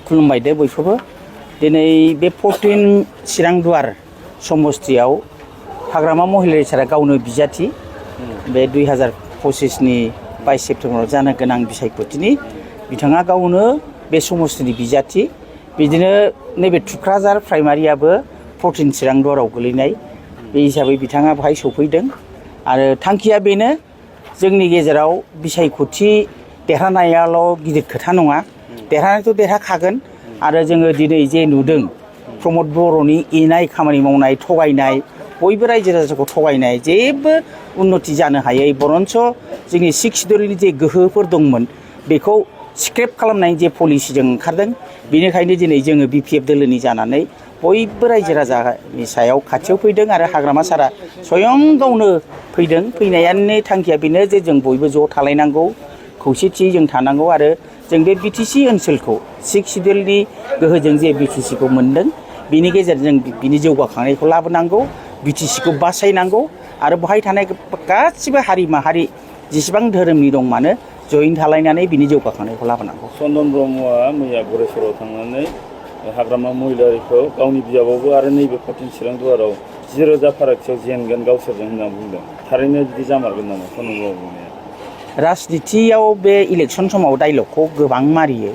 खुलुमबाय दे बयखौबो दिनै बे 14 चिरांदुवार समस्तियाव हाग्रामा महिलारि सारा गावनो बिजाथि बे 2025 नि 22 सेप्तेम्बराव जानो गोनां बिसायख'थिनि बिथाङा गावनो बे समस्तिनि बिजाथि बिदिनो नैबे थुक्राझार प्राइमारियाबो 14 चिरांदुवाराव गोलैनाय बे हिसाबै बिथाङा बेहाय सफैदों आरो थांखिया बेनो जोंनि गेजेराव बिसायख'थि देरहानायाल' गिदिर खोथा नङा देरहानायथ' देरहाखागोन आरो जोङो दिनै जे नुदों प्रमद बर'नि इनाय खामानि मावनाय थगायनाय बयबो रायजो राजाखौ थगायनाय जेबो उन्नति जानो हायै बरन्स जोंनि 6 सिडिउलनि जे गोहोफोर दंमोन बेखौ स्क्रेप खालामनायनि जे पलिसिजों ओंखारदों बेनिखायनो दिनै जोङो बिपिएफ दोलोनि जानानै बयबो रायजो राजानि सायाव खाथियाव फैदों आरो हाग्रामा सारा स्वयं गावनो फैदों फैनायानो थांखिया बेनो जे जों बयबो ज' थालायनांगौ खौसेथि जों थानांगौ आरो जों बे बिटिसि ओनसोलखौ 6 सिडिउलनि गोहोजों जे बिटिसिखौ मोनदों बिनि गेजेरजों बिनि जौगाखांनायखौ लाबोनांगौ बिटिसिखौ बासायनांगौ आरो बेहाय थानाय गासिबो हारि माहारि जेसेबां धोरोमनि दं मानो जयेन थालायनानै बिनि जौगाखांनायखौ लाबोनांगौ। चन्दन ब्रह्मआ मैया गरेस्वराव थांनानै हाग्रामा महिलारिखौ गावनि बिजाबावबो आरो नैबे 14 चिरांदुवाराव 10,000 फारागथियाव जेनगोन गावसोरजों होनना बुंदों थारैनो बिदि जामारगोन नामा चन्दन ब्रह्म बुंनाया? राजनितियाव बे इलेक्सन समाव डाइलगखौ गोबां मारियो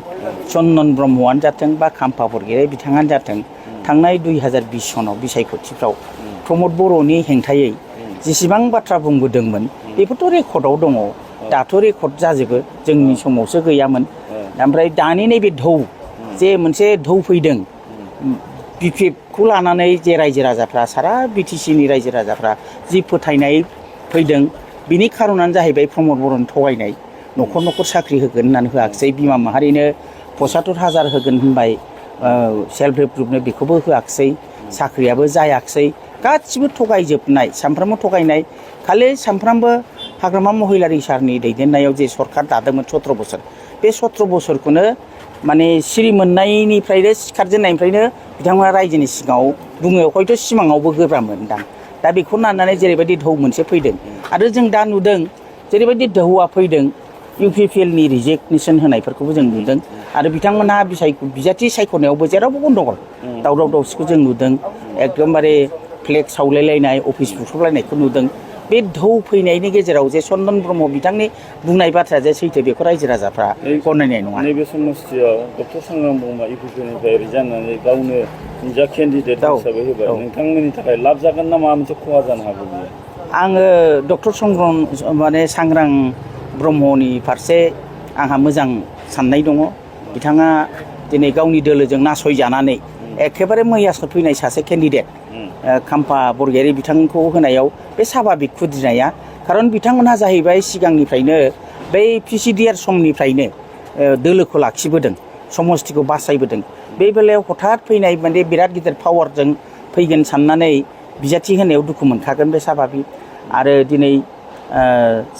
चन्दन ब्रह्मआनो जाथों बा खाम्फा बरगयारि बिथाङानो जाथों थांनाय 2020 सनाव बिसायख'थिफ्राव प्रमद बर'नि हेंथायै जेसेबां बाथ्रा बुंबोदोंमोन बेफोरथ' रेकर्डआव दङ दाथ' रेकर्ड जाजोबो जोंनि समावसो गैयामोन ओमफ्राय दानि नैबे ढौ जे मोनसे ढौ फैदों बिपिएफखौ लानानै जे रायजो राजाफ्रा सारा बिटिसिनि रायजो राजाफ्रा जि फोथायनाय फैदों बिनि खारनानो जाहैबाय प्रमद बर'नि थगायनाय न'खर न'खर साख्रि होगोन होननानै होआखिसै बिमा माहारिनो 75,000 होगोन होनबाय सेल्फ हेल्प ग्रुपनो बेखौबो होआखिसै साख्रियाबो जायाखिसै गासिबो थगायजोबनाय सानफ्रामबो थगायनाय खालि सानफ्रामबो हाग्रामा महिलारि सारनि दैदेननायाव जे सरकार दादोंमोन 17 बोसोर बे 17 बोसोरखौनो माने सिरि मोननायनिफ्रायनो सिखारजेननायनिफ्रायनो बिथांमोना रायजोनि सिगाङाव बुङो हयथ' सिमाङावबो गोब्राब मोनदां दा बेखौ लानानै जेरैबायदि ढौ मोनसे फैदों आरो जों दा नुदों जेरैबायदि ढौआ फैदों इउपिपिएलनि रिजेक्टनेसन होनायफोरखौबो जों नुदों आरो बिथांमोनहा बिजाथि सायख'नायावबो जेरावबो गन्दगल दावराव दावसिखौ जों नुदों एकदमबारे फ्लेग सावलायलायनाय अफिस बुख्रुबलायनायखौ नुदों बे ढौ फैनायनि गेजेराव जे चन्दन ब्रह्म बिथांनि बुंनाय बाथ्राया जे सैथो बेखौ रायजो राजाफ्रा गनायनाय नङा। नैबे समस्तियाव डक्टर सांग्रां ब्रह्मआ इउपिपिएलनिफ्राय रिजायन गावनो निजा केन्डिडेट हिसाबै होबाय नोंथांमोननि थाखाय लाब जागोन ना माबा मोनसे खहा जानो हागौ बियो? आङो डक्टर सांग्रां ब्रह्मनि फारसे आंहा मोजां साननाय दङ बिथाङा दिनै गावनि दोलोजों नासयजानानै एखेबारे मैयासो फैनाय सासे केन्डिडेट खाम्फा बरगयारि बिथांखौ होनायाव बे साभाबिक खुद्रिनाया खारन बिथांमोनहा जाहैबाय सिगांनिफ्रायनो बै पिसिडिआर समनिफ्रायनो दोलोखौ लाखिबोदों समस्तिखौ बासायबोदों बे बेलायाव हठात फैनाय माने बिराद गिदिर पावारजों फैगोन साननानै बिजाथि होनायाव दुखु मोनखागोन बे साभाबिक आरो दिनै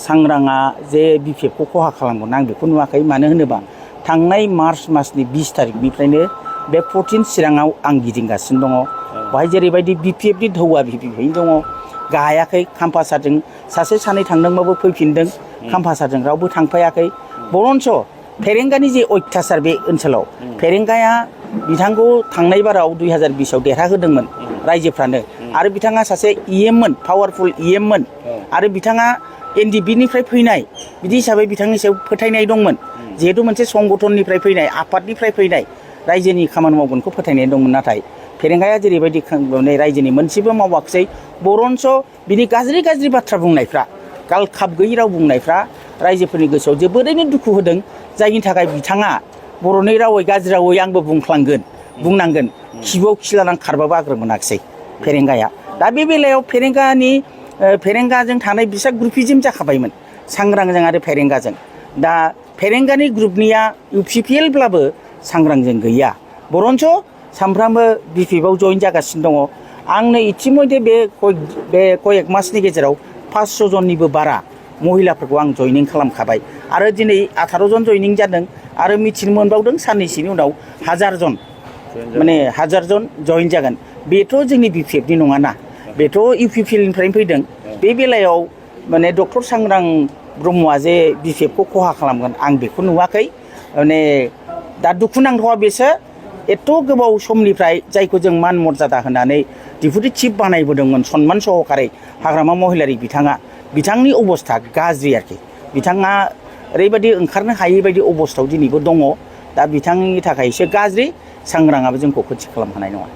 सांग्राङा जे बिपिएफखौ खहा खालामगोन आं बेखौ नुवाखै मानो होनोबा थांनाय मार्च मासनि 20 तारिखनिफ्रायनो बे 14 चिराङाव आं गिदिंगासिनो दङ बेहाय जेरैबायदि बिपिएफनि ढौआ बिपिएफनि दङ गायाखै खाम्फासारजों सासे सानै थांदोंबाबो फैफिनदों खाम्फासारजों रावबो थांफायाखै बरन्स फेरेंगानि जे अयथासार बे ओनसोलाव फेरेंगाया बिथांखौ थांनाय बाराव 2020आव देरहाहोदोंमोन रायजोफ्रानो आरो बिथाङा सासे इएममोन पावारफुल इएममोन आरो बिथाङा एनडिबिनिफ्राय फैनाय बिदि हिसाबै बिथांनि सायाव फोथायनाय दंमोन जिहेतु मोनसे संगठननिफ्राय फैनाय आफादनिफ्राय फैनाय रायजोनि खामानि मावगोनखौ फोथायनाय दंमोन नाथाय फेरेंगाया जेरैबायदि रायजोनि मोनसेबो मावाखिसै बरन्स बिनि गाज्रि गाज्रि बाथ्रा बुंनायफ्रा गालखाब गैयै राव बुंनायफ्रा रायजोफोरनि गोसोआव जोबोरैनो दुखु होदों जायनि थाखाय बिथाङा बर'नि रावै गाज्रि रावै आंबो बुंफ्लांगोन बुंनांगोन खिबुआव खिलानां खारबाबो आग्रह मोनाखिसै फेरेंगाया दा बे बेलायाव फेरेंगाजों थानाय बिसा ग्रुपिजिम जाखाबायमोन सांग्रांजों आरो फेरेंगाजों दा फेरेंगानि ग्रुपनिया इउपिपिएलब्लाबो सांग्रांजों गैया बरन्स सानफ्रामबो बिपिएफआव जयेन जागासिनो दङ आंनो इतिमध्य बे कयेक मासनि गेजेराव 500 जननिबो बारा महिलाफोरखौ आं जयनिं खालामखाबाय आरो दिनै 18 जन जयनिं जादों आरो मिथिनो मोनबावदों साननैसोनि उनाव 1000 जन माने 1000 जन जयेन जागोन बेथ' जोंनि बिपिएफनि नङाना बेथ' इउपिपिएलनिफ्रायनो फैदों बे बेलायाव माने डक्टर सांग्रां ब्रह्मआ जे बिपिएफखौ खहा खालामगोन आं बेखौ नुवाखै माने दा दुखुनांथावा बेसो एथ' गोबाव समनिफ्राय जायखौ जों मान मर्यादा होनानै डिपुटि चिफ बानायबोदोंमोन सनमान सहकारै हाग्रामा महिलारि बिथांनि अबस्था गाज्रि आरोखि बिथाङा ओरैबायदि ओंखारनो हायै बायदि अबस्थायाव दिनैबो दङ दा बिथांनि थाखाय एसे गाज्रि सांग्राङाबो जोंखौ खोथि खालामनो हानाय नङा